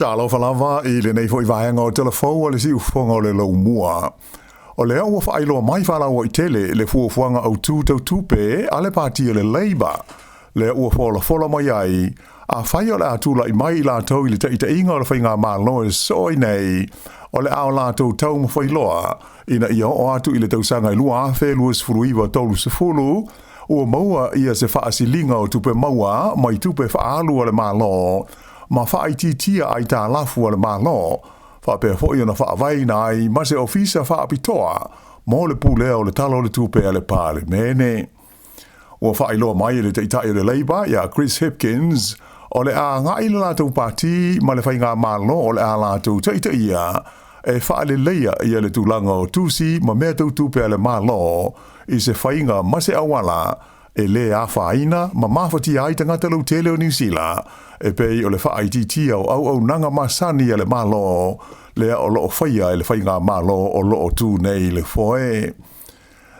Talofa lava i lenei foi vaega o Tala Fou a le Siufofoga o le Laumua. O lea ua faailoa mai faalauaitele le fuafuaga autu tau tupe a le Pati o le Labour, lea ua folafola mai ai, afai o le a tulai mai i latou i le taitaiga o le faigamalo e sosoo ai nei, o le a o latou taumafai loa ina ia oo atu i le tausaga e 2029/30 ua maua ia se faasiliga o tupe maua mai tupe faaalu a le Malo ma faaitiitia aitalafu a le Malo, faapea foi ona faavaeina ai ma se ofisa faapitoa mo le pulea o le Tala o le Tupe a le Palemene. Ua faailoa mai e le Taitai o le Labour ia Chris Hipkins, o le a agai le latou pati ma le faigamalo o le a latou taitaia e faaleleia ia le tulaga o tusi ma mea tau tupe a le Malo i se faiga ma se auala e lē afaina ma mafatia ai tagata lautele o Niu Sila, e pei o le faaitiitia o auaunaga masani a le Malo lea o loo faia e le faigamalo o loo tu nei le foe.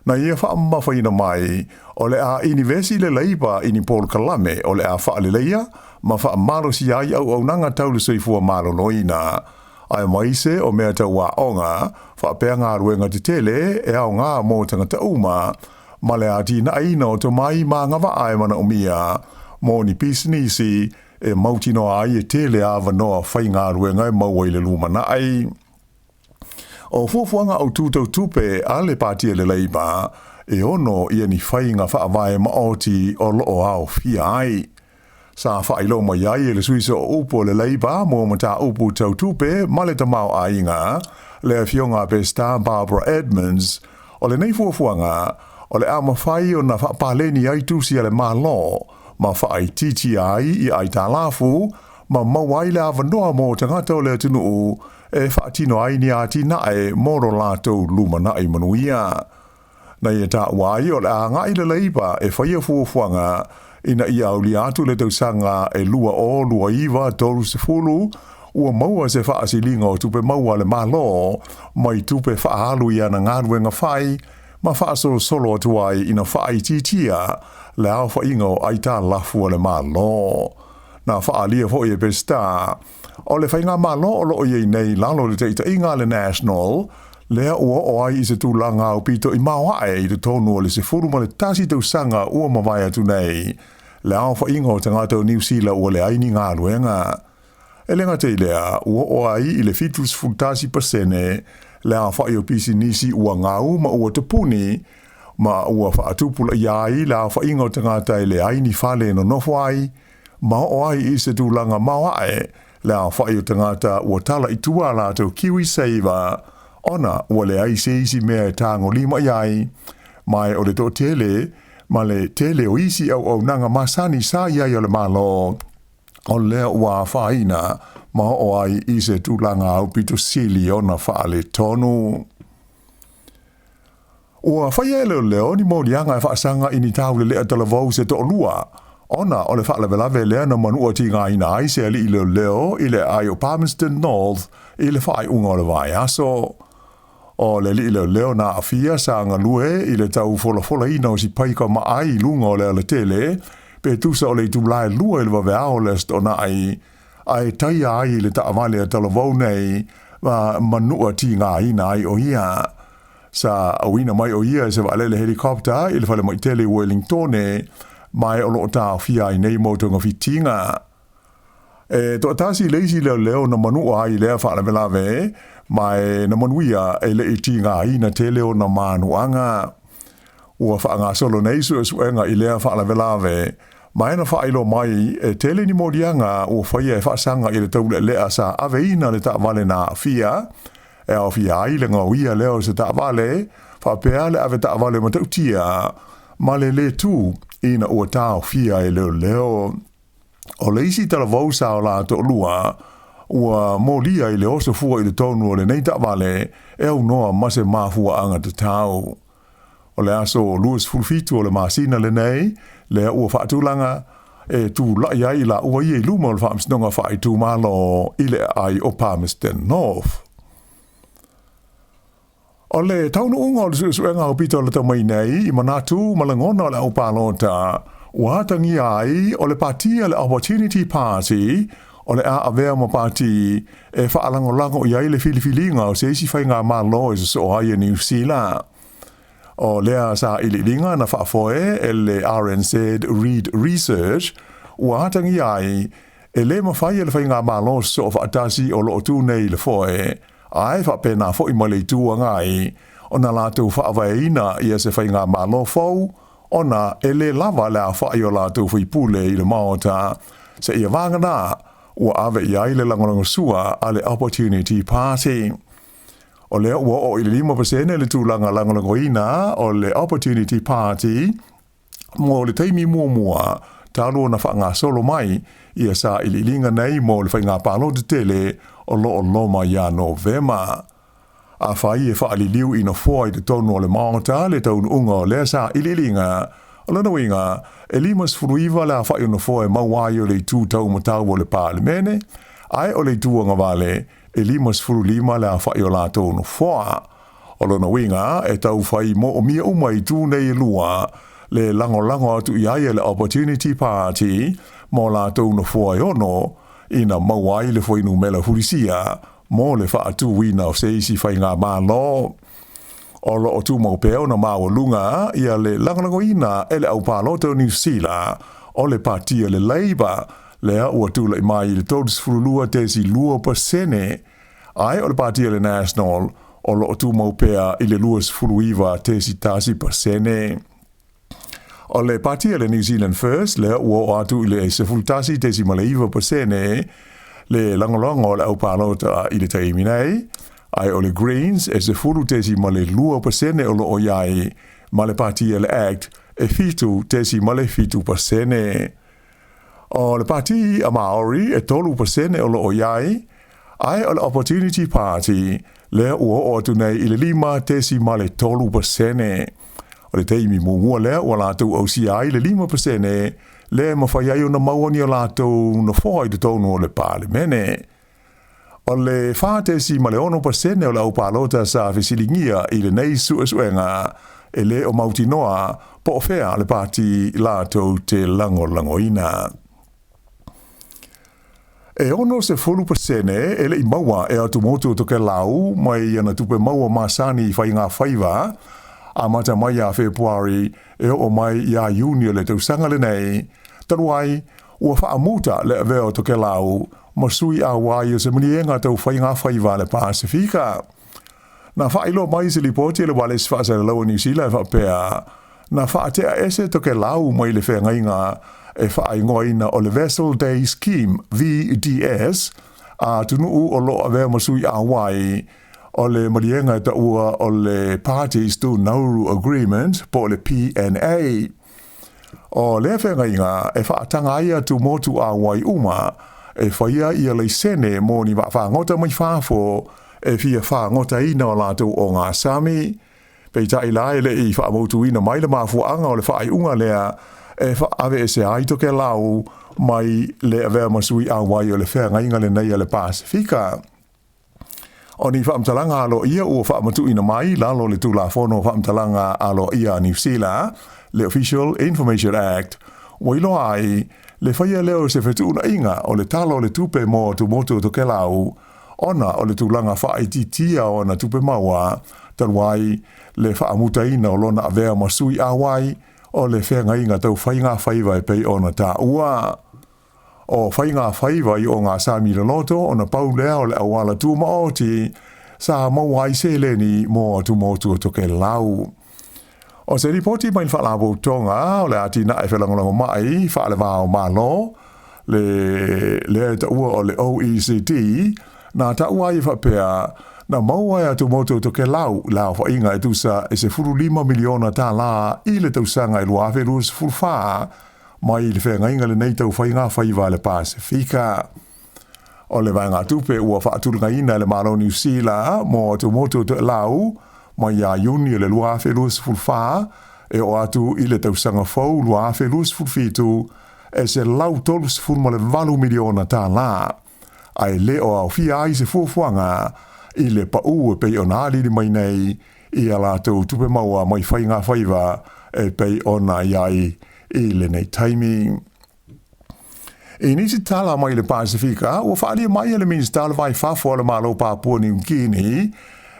Na ia faamamafaina mai, o le a inivesi le Leipa i ni polokalame o le a faaleleia ma faamalosia ai auaunaga tau le soifua maloloina, aemaise o mea tau aoga, faapea galuega tetele e aoga mo tagata uma, ma le atinaeina o tomai ma agavaa e manaomia mo ni pisinisi e mautinoa ai e tele avanoa faigaluega e maua i le lumanai. O fuafuaga autu tau tupe a le Pati a le Leipa, e ono ia ni faiga faavae maoti o loo aofia ai. Sa faailoa mai ai e le sui sooupu o le Leipa mo mataupu tau tupe ma le tamaoaiga, le afioga a Peseta Barbara Edmonds, o lenei fuafuaga o le a mafai ona faapaleni ai tusi a le Malo ma faaitiitia ai i aitalafu ma maua ai le avanoa mo tagata o le atunuu e faatino ai ni atinae mo lo latou lumanai manuia. Na ia taua ai o le a agai le Leipa e faia fuafuaga ina ia aulia atu le tausaga e 2029/30 ua maua se faasiliga o tupe maua a le Malo mai tupe faaalu i ana galuega fai ma faasolosolo atu ai ina faaitiitia le aofaiga o aitalafu a le Malo. Na faaalia foi e Peseta, o le faigamalo o loo i ai nei i lalo o le taitaiga a le National, lea ua oo ai i se tulaga aupito i maoae i totonu o le 11 tausaga ua mavae atu nei, le aofaiga o tagata o Niu Sila ua leai ni galuega. E le gata i lea, ua oo ai i le 71% le aofai o pisinisi ua gau ma ua tapuni, ma ua faatupulaia ai le aofaiga o tagata e leai ni fale e nonofo ai, ma oo ai i se tulaga maoae le aofai o tagata ua tala i tua a latou KiwiSaver ona ua leai se isi mea e tagolima i ai, ma o le toatele ma le tele o isi auaunaga masani sa i ai o le Malo, o lea ua afaina ma oo ai i se tulaga aupito sili ona faaletonu. Ua faia e leoleo ni moliaga e faasaga i ni taulelea talavou se toalua, ona o le faalavelave lea na manua tigaina ai se alii leoleo i le aai o Palmerston North i le faaiuga o le vaiaso. O le alii leoleo na aafia sa galue i le tau folafolaina o si paika maai i luga o le alatele, pe tusa o le itula e 2 i le vaveao o le Aso Toonai, ae taia ai i le taavale a talavou nei ma manua tigaina ai o ia. Sa auina mai o ia e se vaalele helicopter i le falemaitele i Wellingtone, ma e o loo taofia ai nei mo togafitiga. E toatasi le isi leoleo na manua ai i lea faalavelave, ma e na manuia e le i tigaina tele ona manuaga. Ua faagasolo nei suesuega i lea faalavelave, ma e na faailoa mai e tele ni moliaga ua faia e faasaga i le taulealea sa aveina le taavale na aafia, e aofia ai le gaoia lea o se taavale, faapea le ave taavale matautia, ma le lē tū ina ua taofia e leoleo. O le isi talavou sa o la toalua, ua molia i le oso fua i totonu o lenei taavale e aunoa ma se mafuaaga tatau. O le aso 27 o le masina lenei, lea ua faatulaga e tulai ai laua ia i luma o le Faamasinoga Faaitumalo i le aai o Palmerston North. O le taunuuga o le suesuega aupito lata mai nei i manatu ma lagona o le au palota, ua atagia ai o le pati a le Opportunity Party. o le a avea ma pati e faalagolago i ai le filifiliga o se isi faigamalo e sosoo ai e Niu Sila. O lea sailiiliga na faafoe e le RNZ Reid Research ua atagia ai e le mafai e le Faigamalo Sosoo Faatasi o lo o tu nei i le foe, ae faapena foi ma le Itu Agai, ona latou faavaeina ia se Faigamalo fou ona e le lava le aofai o latou faipule i le Maota seia vagana ua ave i ai le lagolagosua a le Opportunity Party. O lea ua oo i le 5% le tulaga lagolagoina o le Opportunity Party mo le taimi muamua talu ona faagasolo mai ia sailiiliga nei mo le faiga palota tele o lo o loma ia Novema. Afai e faaliliu i nofoa i totonu o le Maota le taunuuga o lea sailiiliga, o lona uiga e 59 le aofai o nofoa e maua ai o le Itu Taumatau o le Palemene, ae o le Itu Agavale e 55 le aofai o latou nofoa. O lona uiga, e tau fai moomia uma itu nei e lua, le lagolago atu i ai e le Opportunity Party mo latou nofoa e ono, ina maua ai le fuainumera fulisia mo le faatuina o se isi faigamalo. O lo o tumau pea ona maualuga ia le lagolagoina e le aupalota o Niu Sila o le pati a le Labour, lea ua tulai mai i le 32.2%, ae o le pati a le National o lo o tumau pea i le 29.1%. O le pati a le New Zealand First lea ua oo atu i le 11.9% le lagolago a le aupalota i le taimi nei, ae o le Greens e 10.2% o lo o i ai, ma le pati a le act e 7.7%. O le pati a Maori e 3% o lo o i ai, ae o le Opportunity Party lea ua oo atu nei i le 5.3%. O le taimi muamua lea ua latou ausia ai le 5% lea e mafai ai ona maua ni o latou nofoa i totonu o le Palemene. O le 4.6% o le aupalota sa fesiligia i lenei suesuega e le o mautinoa po o fea le pati latou te lagolagoina. E 60% e le i maua e Atumotu o Tokelau mai ana tupe maua masani i faigafaiva, amata mai ia Fepuari e oo mai ia Iuni o le tausaga lenei, talu ai ua faamuta le avea o Tokelau ma sui auai o se maliega tau faigafaiva a le Pasefika. Na faailoa mai i se lipoti a le Ualesi Faasalalau a Niu Sila e faapea, na faatea ese Tokelau mai le feagaiga e faaigoaina o le Vessel Day Scheme, VDS, a atunuu o lo o avea ma sui auai o le maliega e taua o le Parties to Nauru Agreement po o le PNA. O lea feagaiga e faataga ai atumotu auai uma e faia ia laisene mo ni vaafagota mai fafo e fia fagotaina o latou ogasami. Peitai la e le i faamautuina mai le mafuaaga o le faaiuga lea e faaveesea ai Tokelau mai le avea ma sui auai o le feagaiga lenei a le Pasefika. O ni faamatalaga aloaia ua faamatuuina mai i lalo o le Tulafono o Faamatalaga Aloaia a Niu Sila, le Official Information Act, ua iloa ai le faia lea o se fetuunaiga o le Tala o le Tupe mo Atumotu o Tokelau ona o le tulaga faaitiitia o ana tupe maua talu ai le faamutaina o lona avea ma sui auai o le feagaiga tau faigafaiva e pei ona taua. O faigafaiva i ogasami loloto ona pau lea o le auala tumaoti sa maua ai seleni mo atumotu o Tokelau. O se lipoti mai le Faalapotopotoga o le Atinae Felagolagomai Faale-va o Malo, le lea e taua o le OECD, na taua ai e faapea, na maua e atumotu o Tokelau le aofaiga e tusa e $15 miliona tālā i le tausaga e 2024, mai i le feagaiga lenei tau faigafaiva a le Pasefika. O le vaegatupe ua faatulagaina e le Malo o Niu Sila mo atumotu o Toelau mai ia Iuni o le 2024 e oo atu i le tausaga fou 2027 e $138 miliona tālā, ae le o aofia ai se fuafuaga i le paū e pei ona alili mai nei i a latou tupe maua mai faigafaiva e pei ona i ai i lenei taimi. I nisi tala mai le Pasefika, ua faaalia mai e le Minisita o le Va i Fafo a le Malo o Papua Niu Kini,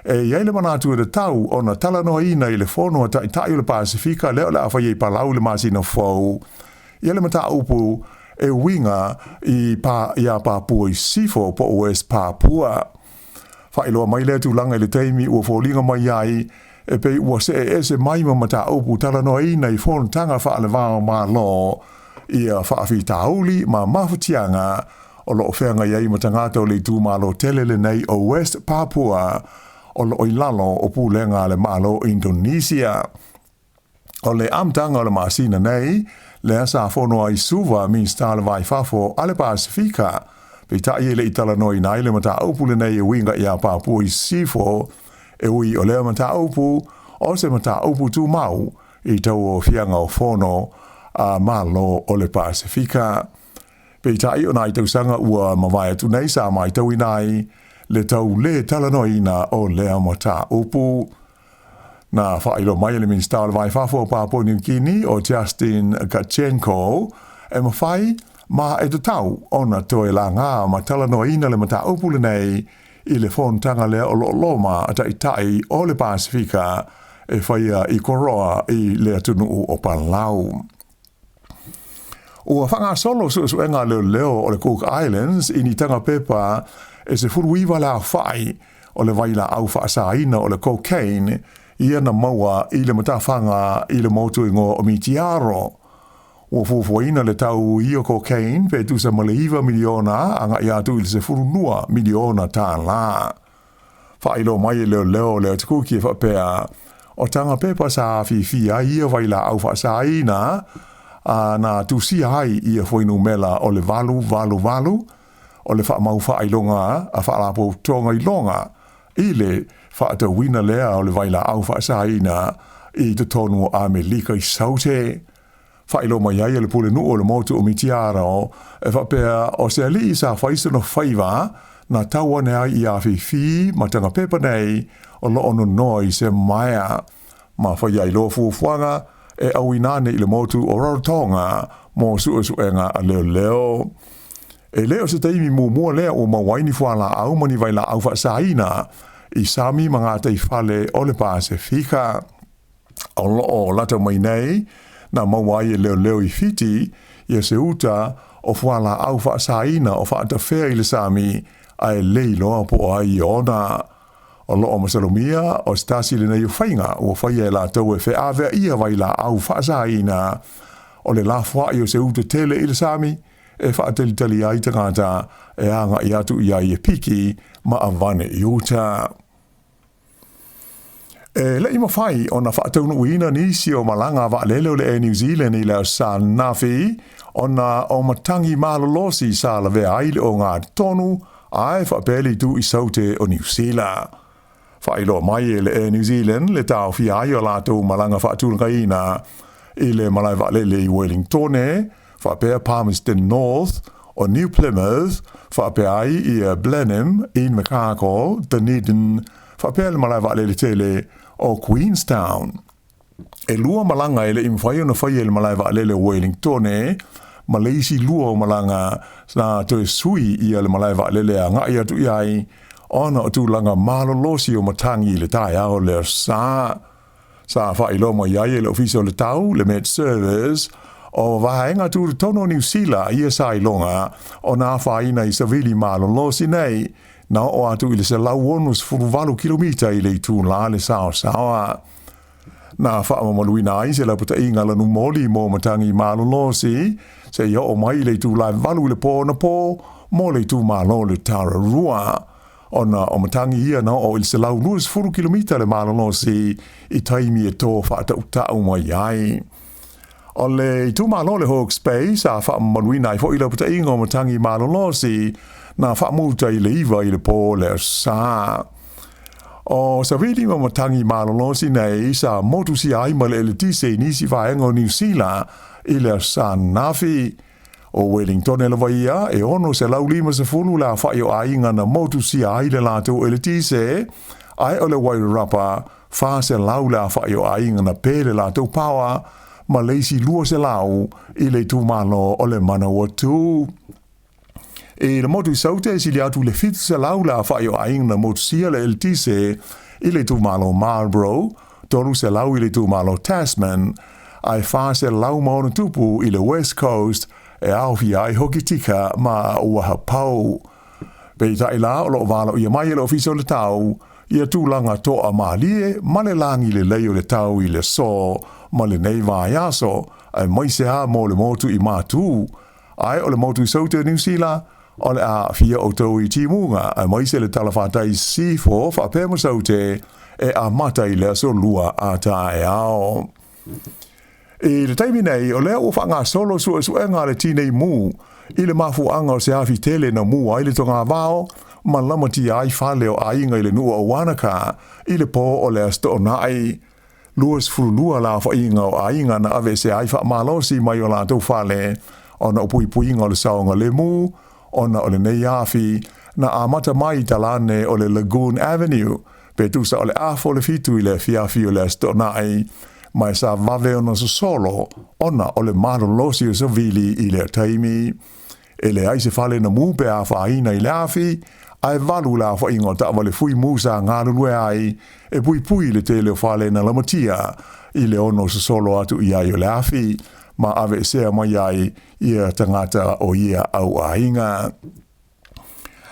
e i ai le manatu e tatau ona talanoaina i le Fono a Taitai o le Pasefika lea o le a faia i Palau i le masina fou, ia le mataupu e uiga i pa, iā Papua i Sisifo po o West Papua. Faailoa mai lea tulaga i le taimi ua foliga mai ai e pei ua see ese mai ma mataupu talanoaina i fonotaga faale-va-o-Malo ia faafitauli ma mafatiaga o lo o feagai ai ma tagata o le itumalo tele lenei o West Papua o lo o i lalo o pulega a le Malo o Indonesia. O le amataga o le masina nei, lea sa fono ai Suva, Minisita o le Va i Fafo a le Pasefika, peitai e le i talanoaina ai le mataupu lenei e uiga iā Papua i Sisifo, e ui o lea mataupu o se mataupu tumau i tauaofiaga o fono a Malo o le Pasefika. Peitai o nai tausaga ua mavae atu nei sa matauina ai le tau lē talanoaina o lea mataupu. Na faailoa mai e le Minisita o le Va i Fafo o Papua Niu Kini, o Justin Tkatchenko, e mafai ma e tatau ona toe laga ma talanoaina le mataupu lenei i le fonotaga lea o lo o loma a Taitai o le Pasefika e faia i Koroa i le atunuu o Palau. Ua faagasolo suesuega a leoleo o le Cook Islands i ni taga pepa e 19 le aofai o le vailaau faasaina o le cocaine ia na maua i le matafaga i le motu igoa o Mitiaro. Ua fuafuaina le tau i ia cocaine pe tusa ma le $9 miliona agai atu i le $12 miliona tālā. Faailoa mai e leoleo o le Atukuki e faapea, o taga pepa sa afifi ai ia vailaau faasaina a na tusia ai ia fuainumela o le 888 o le faamau faailoga a Faalapotopotoga Iloga i le faatauina lea o le vailaau faasaina i totonu o Amelika i Saute. Faailoa mai ai e le pulenuu o le motu o Mitiaro e faapea o se alii sa fai sona faiva na tau ane ai i afifi ma taga pepa nei o lo o nonoa i se maea ma fai ai loa fuafuaga e auina ane i le motu o Rarotonga mo suesuega a leoleo. E le o se taimi muamua lea ua maua ai ni fualaau ma ni vailaau faasaina i sami ma gataifale o le Pasefika. O lo o lata mai nei na maua ai e leoleo i Fiti ia se uta o fualaau faasaina o faatafea i le sami ae le iloa po o ai ona. O lo o masalomia o se tasi lenei o faiga ua faia e latou e feaveaia vailaau faasaina o le lafoai o se uta tele i le sami e faatalitali ai tagata e agai atu i ai e piki ma avane i uta. E le i mafai ona faataunuuina nisi o malaga a vaalele o le Air New Zealand i le Aso Sa ananafi ona o matagi malolosi sa lavea ai le ogatotonu ae faapea le itu i Saute o Niu Sila. Faailoa mai e le Air New Zealand le taofia ai o latou malaga faatulagaina i le malae vaalele i Wellingtone, faapea Palmerston North, o New Plymouth, faapea ai i Blenheim, Invercargill, Dunedin, faapea le malae vaalele tele o Queenstown. E lua malaga e le i mafai ona faia i le malae vaalele o Wellingtone, ma le isi lua o malaga sa toe sui ia le malae vaalele e agai atu i ai ona o tulaga malolosi o matagi i le taeao le Aso Sa. Sa faailoa mai ai e le Ofisa o le Tau, le Met Service, o vaega tutotonu o Niu Sila ia sa iloga ona afaina i savili malolosi nei, na oo atu i le 168 kilomita i le itulā le saosaoa. Na faamamaluina ai se lapataiga lanumoli mo matagi malolosi seia oo mai i le itulā e 8 i le pō anapō mo le itumalo o le Tararua. Ona o matagi ia na oo i le 120 kilomita le malolosi i taimi e tō faatautau mai ai. O le itumalo o le Hawke's Bay sa faamamaluina ai foi lapataiga o matagi malolosi na faamuta i le 9 i le pō le Aso Sa. O savili ma matagi malolosi nei sa motusia ai ma le eletise i nisi vaega o Niu Sila i le Aso Sa ananafi. O Wellingtone lava ia, e 650 le aofai o aiga na motusia ai le latou eletise, ae o le Wairarapa, 400 le aofai o aiga na pē le latou paoa, ma le isi 200 i le itumalo o le Manawatū. I le motu i Saute e sili atu i le 700 le aofai o aiga na motusia le eletise i le itumalo Marlborough, 300 i le itumalo Tasman, ae 460 i le West Coast e aofia ai Hokitika ma Wahapau. Peitai la o lo o valaauia mai e le Ofisa o le Tau ia tulaga toamalie ma le lagi lelei o le tau i le aso ma lenei vaiaso, aemaise lava mo le motu i Matu. Ae o le motu i Saute o Niu Sila, o le a aafia outou i timuga, aemaise le talafatai i Sisifo faapea ma Saute e amata i le aso Lua a taeao. I le taimi nei, o lea ua faagasolo suesuega a le Tinei Mu i le mafuaaga o se afi tele na mu ai le togavao ma lamatia ai fale o aiga i le nuu o Wanaka i le pō o le Aso Toonai. 22 le aofaiga o aiga na aveesea ai faamalosi mai o latou fale ona o puipuiga o le saogalemu ona o lenei afi na amata mai i talane o le Lagoon Avenue pe tusa o le afa o le fitu i le afiafi o le Aso Toonai, ma e sa vave ona sosolo ona o le malolosi o savili i lea taimi. E leai se fale na mu pe afaina i le afi, ae valu le aofaiga o taavale fui mu sa galulue ai e puipui i le tele o fale na lamatia i le ono sosolo atu i ai o le afi, ma aveesea mai ai ia tagata o ia auaiga.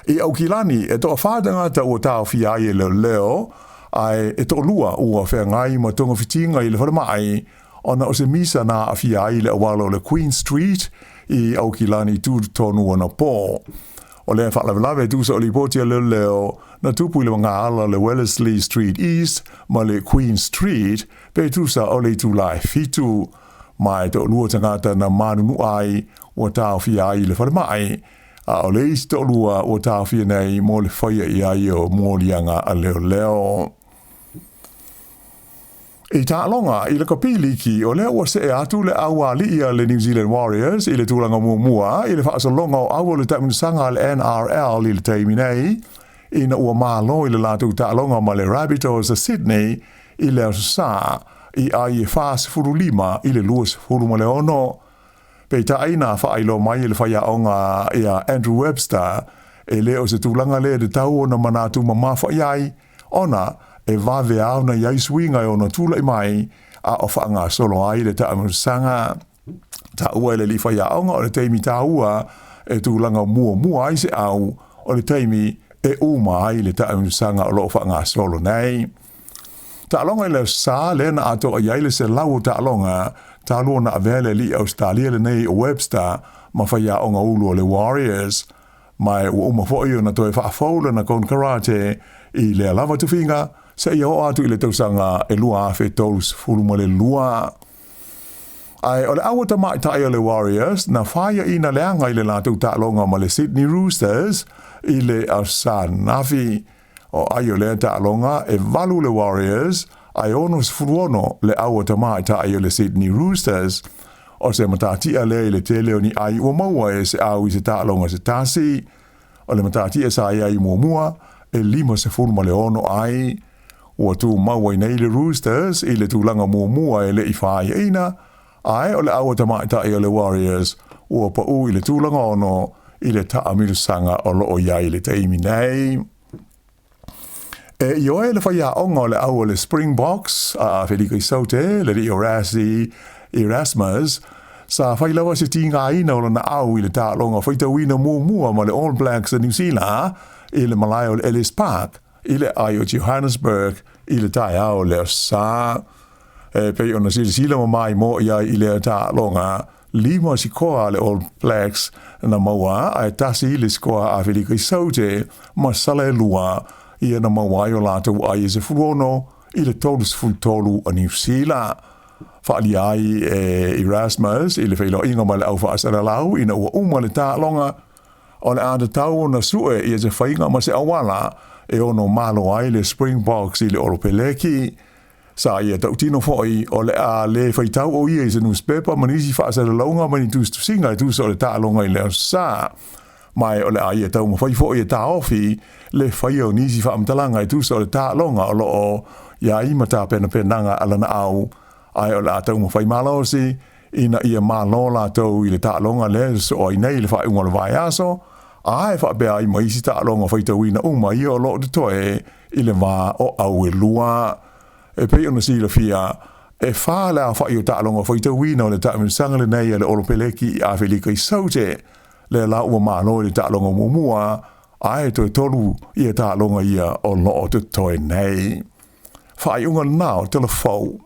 I Aukilani, e toawhā tangata ua taofia ai e leoleo, ae e toalua ua feagai ma togafitiga i le falemai ona o se misa na aafia ai le auala o le Queen Street i Aukilani tutotonu anapo. O lea faalavelave e tusa o lipoti a leoleo na tupu i le magaala o le Wellesley Street East ma le Queen Street pe tusa o le itula e fitu. Ma e toalua tagata na manunua ai ua taofia ai i le falemai, a o le isi toalua ua taofia nei mo le faia i ai o moliaga a leoleo. I taaloga i le Kopi Liki, o lea ua see atu le auali'i a le New Zealand Warriors i le tulaga muamua i le faasologa o au o le taamilosaga a le NRL i le taimi nei, ina ua malo i le latou taaloga ma le Rabbitohs a Sydney i le Aso Sa i ai e 45 i le 26. Peitai na faailoa mai e le faiaoga ia Andrew Webster, e le o se tulaga lea e tatau ona manatu mamafa i ai, ona e vave lava ona i ai suiga e ono tulai mai a o faagasolo ai le taamilosaga. Taua e le alii faiaoga o le taimi taua e tulaga muamua ai se au o le taimi e uma ai le taamilosaga o lo o faagasolo nei. Taaloga i le Aso Sa lea na atoa i ai le 100 o taaloga talu ona avea le alii Ausetalia lenei o Webster ma faiaoga ulu o le Warriors. Ma e ua uma foi ona toe faafou lana konekarate i lea lava tofiga seia oo atu i le tausaga e 2032. Ae o le aua tamaitai o le Warriors na faiaina leaga i le latou taaloga ma le Sydney Roosters i le Aso Sa ananafi. O ai o lea taaloga e valu le Warriors ae 66 le aua tamaitai o le Sydney Roosters. O se matatia lea i le tele o ni ai ua maua e se au i se taaloga se tasi. O le matatia sa i ai muamua e 56 ai. Ua tumau ai nei le Roosters i le tulaga muamua e le i faiaina, ae o le aua tamaitai o le Warriors ua pau i le tulaga ono i le taamilosaga o lo o i ai i le taimi nei. E ioe le faiaoga o le au o le Springboks a Afelika i Saute, le alii o Rassie Erasmus, sa fai lava se tigaina o lona au i le taaloga faitauina muamua ma le All Blacks a Niu Sila i le malae o le Ellis Park i le aai o Johannesburg i le taeao o le Aso Sa. E pei ona silasila ma maimoa i ai i lea taaloga, lima sikoa a le All Blacks na maua ae tasi le sikoa a Afelika i Saute ma sala e lua ia na maua ai o latou ai e 16 i le 33 a Niu Sila. Faaalia ai e Erasmus i le feiloaiga ma le au faasalalau ina ua uma le taaloga, o le a tatau ona sue ia se faiga ma se auala e ono malo ai le Springboks i le Olopeleki. Sa ia tautino foi o le a le faitau o ia i se nusipepa ma nisi faasalalauga ma ni tusitusiga e tusa o le taaloga i le Aso Sa. Ma o le a ia taumafai foi e taofi le faia o nisi faamatalaga e tusa o le taaloga o lo o i ai ma tapenapenaga a lana au, ae o le a taumafai malosi ina ia malo latou i le taaloga lea e sosoo ai nei i le faaiuga o le vaiaso. A e faapea ai ma isi taaloga faitauina uma ia o lo o totoe i le va o Auelua. E pei ona silafia, e fa le aofai o taaloga faitauina o le taamilosaga lenei a le Olopeleki i Afelika i Saute, lea la ua malo i le taaloga muamua, ae toe tolu ia taaloga ia o lo o totoe nei. Faaiuga lena o Tala Fou.